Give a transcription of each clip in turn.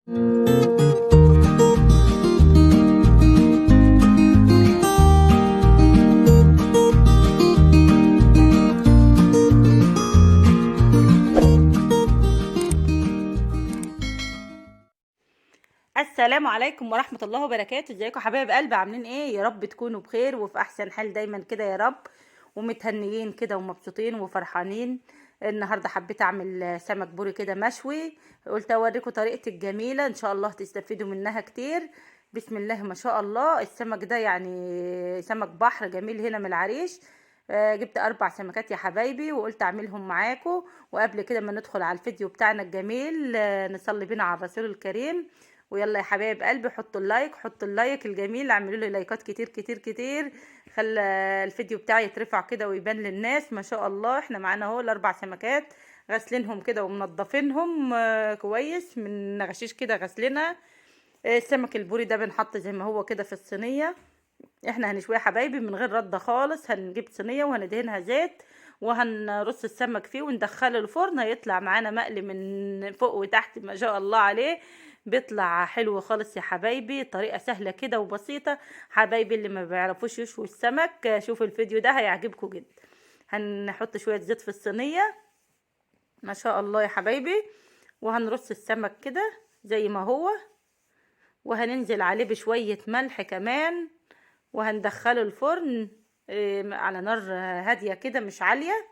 السلام عليكم ورحمة الله وبركاته. ازيكم حبايب قلبي؟ عاملين ايه؟ يا رب تكونوا بخير وفي احسن حال دايما كده يا رب، ومتهنيين كده ومبسوطين وفرحانين. النهارده حبيت اعمل سمك بوري كده مشوي، قلت اوريكم طريقتي الجميلة ان شاء الله تستفيدوا منها كتير. بسم الله ما شاء الله. السمك ده يعني سمك بحر جميل هنا من العريش. جبت 4 سمكات يا حبايبي وقلت اعملهم معاكم. وقبل كده ما ندخل على الفيديو بتاعنا الجميل، نصلي بينا على الرسول الكريم. ويلا يا حبايب قلبي حطوا ال like، حطوا ال like الجميل، اعملوا لي لايكات كتير كتير كتير، خلى الفيديو بتاعي يترفع كده ويبان للناس ما شاء الله. احنا معانا اهو ال4 سمكات غسلينهم كده ومنضفينهم كويس من غشيش كده غسلينها. السمك البوري ده بنحط زي ما هو كده في الصينية. احنا هنشويه يا حبايبي من غير رده خالص. هنجيب صينية وهندهنها زيت وهنرص السمك فيه وندخله الفرن، هيطلع معانا مقلي من فوق وتحت ما شاء الله عليه، بيطلع حلو خالص يا حبايبي. طريقة سهلة كده وبسيطة. حبايبي اللي ما بيعرفوش يشووا السمك شوفوا الفيديو ده هيعجبكم جدا. هنحط شوية زيت في الصينية ما شاء الله يا حبايبي، وهنرص السمك كده زي ما هو، وهننزل عليه بشوية ملح كمان، وهندخله الفرن على نار هادية كده مش عالية،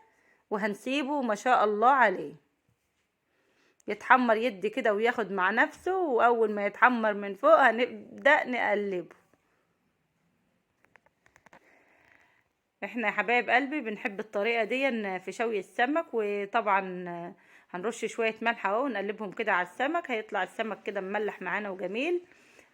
وهنسيبه ما شاء الله عليه يتحمر يدي كده وياخد مع نفسه. واول ما يتحمر من فوق هنبدأ نقلبه. احنا يا حبايب قلبي بنحب الطريقة دي في شوي السمك. وطبعا هنرش شوية ملح اهو ونقلبهم كده على السمك، هيطلع السمك كده مملح معانا وجميل،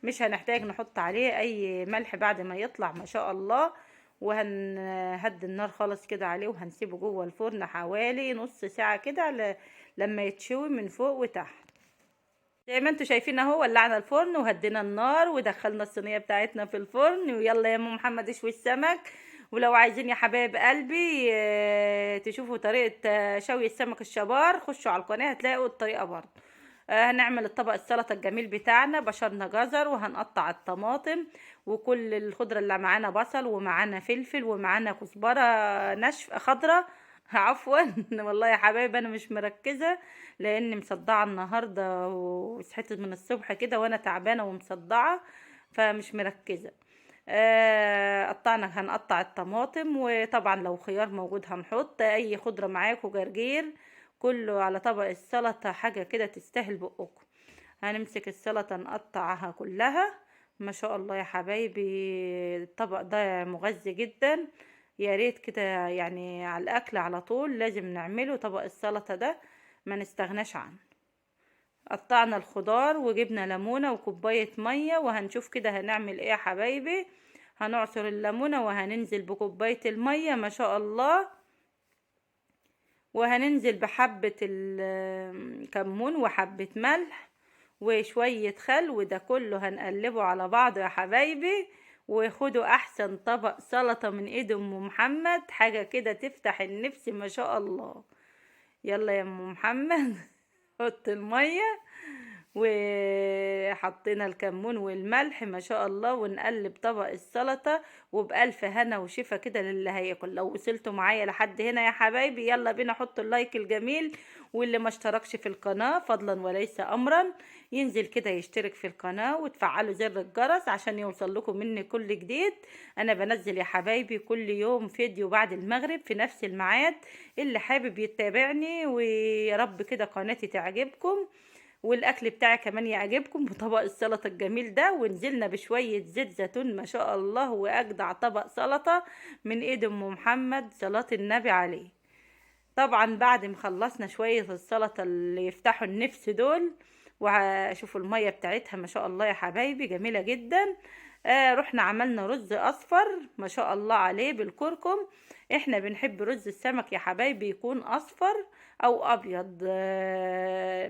مش هنحتاج نحط عليه اي ملح بعد ما يطلع ما شاء الله. وهنهدي النار خالص كده عليه وهنسيبه جوه الفرن حوالي نص ساعة كده لما يتشوي من فوق وتحت. زي ما انتوا شايفين اهو ولعنا الفرن وهدينا النار ودخلنا الصينية بتاعتنا في الفرن. ويلا يا ام محمد اشوي السمك. ولو عايزين يا حبايب قلبي تشوفوا طريقة شوي السمك الشبار، خشوا على القناة هتلاقوا الطريقة برضه. هنعمل الطبق السلطة الجميل بتاعنا. بشرنا جزر وهنقطع الطماطم وكل الخضرة اللي معانا، بصل ومعانا فلفل ومعانا كزبرة ناشفة خضرة عفوا والله يا حبايب انا مش مركزة لاني مصدعة النهاردة وصحيت من الصبح كده وانا تعبانة ومصدعة فمش مركزة. هنقطع الطماطم، وطبعا لو خيار موجود هنحط اي خضرة معاكم، جرجير، كله على طبق السلطة، حاجة كده تستاهل بقكم. هنمسك السلطة نقطعها كلها ما شاء الله يا حبايبي. الطبق ده مغذي جدا، يا ريت كده يعني على الاكل على طول لازم نعمله طبق السلطة ده، ما نستغناش عنه. قطعنا الخضار وجبنا ليمونة وكوباية مية، وهنشوف كده هنعمل ايه يا حبايبي. هنعصر الليمونة وهننزل بكوباية المية ما شاء الله، وهننزل بحبة الكمون وحبة ملح وشوية خل، وده كله هنقلبه على بعضه يا حبايبي. وخدوا احسن طبق سلطة من ايد ام محمد، حاجة كده تفتح النفس ما شاء الله. يلا يا ام محمد حط المية، وحطينا الكمون والملح ما شاء الله، ونقلب طبق السلطة، وبألف هنا وشفا كده للي هياكل. لو وصلتوا معايا لحد هنا يا حبايبي يلا بينا حطوا اللايك الجميل، واللي ما اشتركش في القناة فضلا وليس امرا ينزل كده يشترك في القناة وتفعلوا زر الجرس عشان يوصل لكم مني كل جديد. انا بنزل يا حبايبي كل يوم فيديو بعد المغرب في نفس الميعاد، اللي حابب يتابعني، ويا رب كده قناتي تعجبكم والاكل بتاعي كمان يعجبكم، وطبق السلطة الجميل ده. ونزلنا بشوية زيت زيتون ما شاء الله، واجدع طبق سلطة من ايد ام محمد صلاة النبي عليه. طبعا بعد ما خلصنا شوية السلطة اللي يفتحوا النفس دول، وشوفوا المية بتاعتها ما شاء الله يا حبايبي جميلة جدا. رحنا عملنا رز اصفر ما شاء الله عليه بالكركم. احنا بنحب رز السمك يا حبايبي يكون اصفر او ابيض،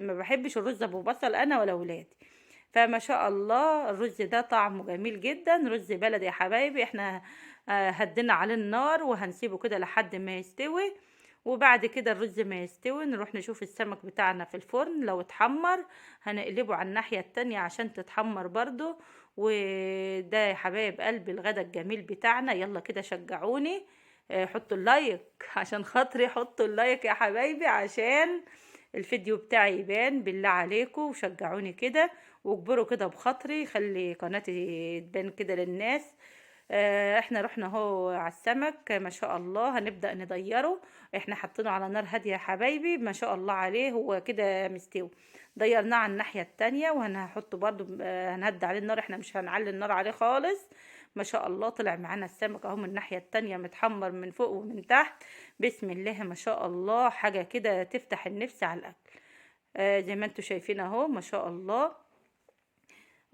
ما بحبش الرز ابو بصل انا ولا ولادي. فما شاء الله الرز ده طعمه جميل جدا، رز بلدي يا حبايبي. احنا هدينا عليه النار وهنسيبه كده لحد ما يستوي، وبعد كده الرز ما يستوي نروح نشوف السمك بتاعنا في الفرن، لو اتحمر هنقلبه على الناحية التانية عشان تتحمر برضو. وده يا حبايب قلبي الغدا الجميل بتاعنا. يلا كده شجعوني، حطوا ال like عشان خاطري، حطوا ال like يا حبايبي عشان الفيديو بتاعي يبان بالله عليكم، وشجعوني كده واجبروا كده بخاطري، خلي قناتي تبان كده للناس. احنا رحنا اهو على السمك ما شاء الله، هنبدأ نديره. احنا حاطينه على نار هادية يا حبايبي ما شاء الله عليه، هو كده مستوي. ديرناه على الناحية التانية وهنحطه برضو، هنهدي عليه النار، احنا مش هنعلي النار عليه خالص. ما شاء الله طلع معانا السمك اهو من الناحية التانية متحمر من فوق ومن تحت، بسم الله ما شاء الله، حاجة كده تفتح النفس على الاكل. زي ما انتوا شايفين اهو ما شاء الله،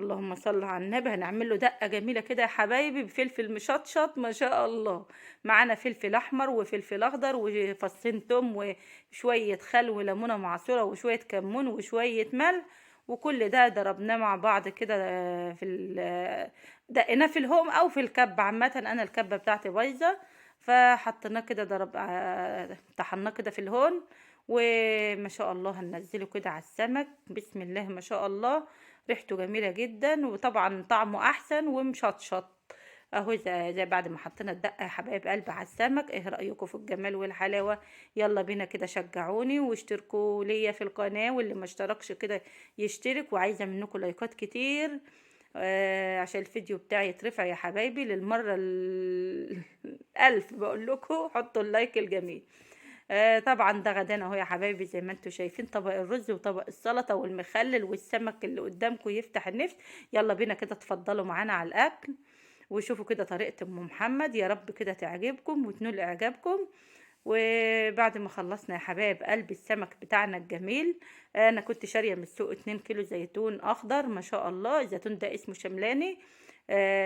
اللهم صل على النبي. هنعمل له دقة جميلة كده يا حبايبي بفلفل مشطشط ما شاء الله، معانا فلفل احمر وفلفل اخضر وفصين توم وشوية خل وليمونة معصورة وشوية كمون وشوية ملح، وكل ده ضربناه مع بعض كده في دقيناه في الهوم او في الكبة. عامة انا الكبة بتاعتي بايظة، فحطيناه كده ضرب طحناه كده في الهون، وما شاء الله هننزله كده على السمك، بسم الله ما شاء الله، ريحته جميلة جدا وطبعا طعمه احسن ومشطشط اهو. زي بعد ما حطينا الدقة يا حبايب قلب على السمك. ايه رأيكم في الجمال والحلاوة؟ يلا بينا كده شجعوني واشتركوا ليا في القناة، واللي ما اشتركش كده يشترك، وعايزة منكم لايكات كتير عشان الفيديو بتاعي يترفع يا حبايبي للمرة الألف. بقول لكم حطوا ال like الجميل. طبعا ده غدانا اهو يا حبايبي زي ما انتم شايفين، طبق الرز وطبق السلطة والمخلل والسمك اللي قدامكم يفتح النفس. يلا بينا كده اتفضلوا معانا على الاكل، وشوفوا كده طريقه ام محمد، يا رب كده تعجبكم وتنول اعجابكم. وبعد ما خلصنا يا حبايب قلب السمك بتاعنا الجميل، انا كنت شاريه من السوق 2 كيلو زيتون اخضر ما شاء الله. الزيتون ده اسمه شملاني،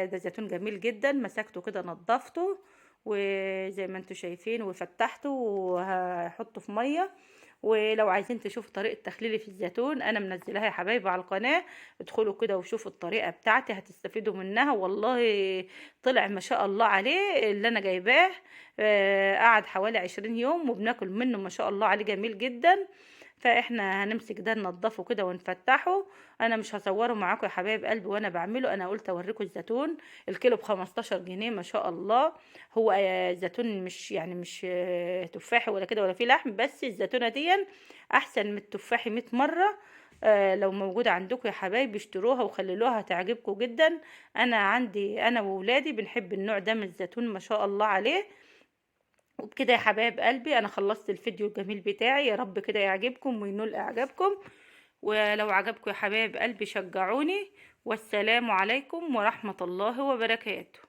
ده زيتون جميل جدا. مسكته كده نضفته وزي ما انتم شايفين وفتحته وهحطه في مية. ولو عايزين تشوفوا طريقه تخليلي في الزيتون انا منزلها يا حبايبي على القناة، ادخلوا كده وشوفوا الطريقة بتاعتي هتستفيدوا منها والله. طلع ما شاء الله عليه اللي انا جايباه، قعد حوالي 20 يوم وبناكل منه ما شاء الله عليه، جميل جدا. فاحنا هنمسك ده ننضفه كده ونفتحه. انا مش هصوره معاكم يا حبايب قلبي وانا بعمله، انا قلت اوريكم الزيتون. الكيلو ب15 جنيه ما شاء الله. هو زيتون مش يعني مش تفاحي ولا كده ولا فيه لحم، بس الزيتونه دي احسن من التفاحي 100 مرة. لو موجودة عندكم يا حبايبي اشتروها وخللوها هتعجبكم جدا. انا عندي انا وولادي بنحب النوع ده من الزيتون ما شاء الله عليه. وبكده يا حبايب قلبي انا خلصت الفيديو الجميل بتاعي، يا رب كده يعجبكم وينول اعجابكم. ولو عجبكم يا حبايب قلبي شجعوني، والسلام عليكم ورحمة الله وبركاته.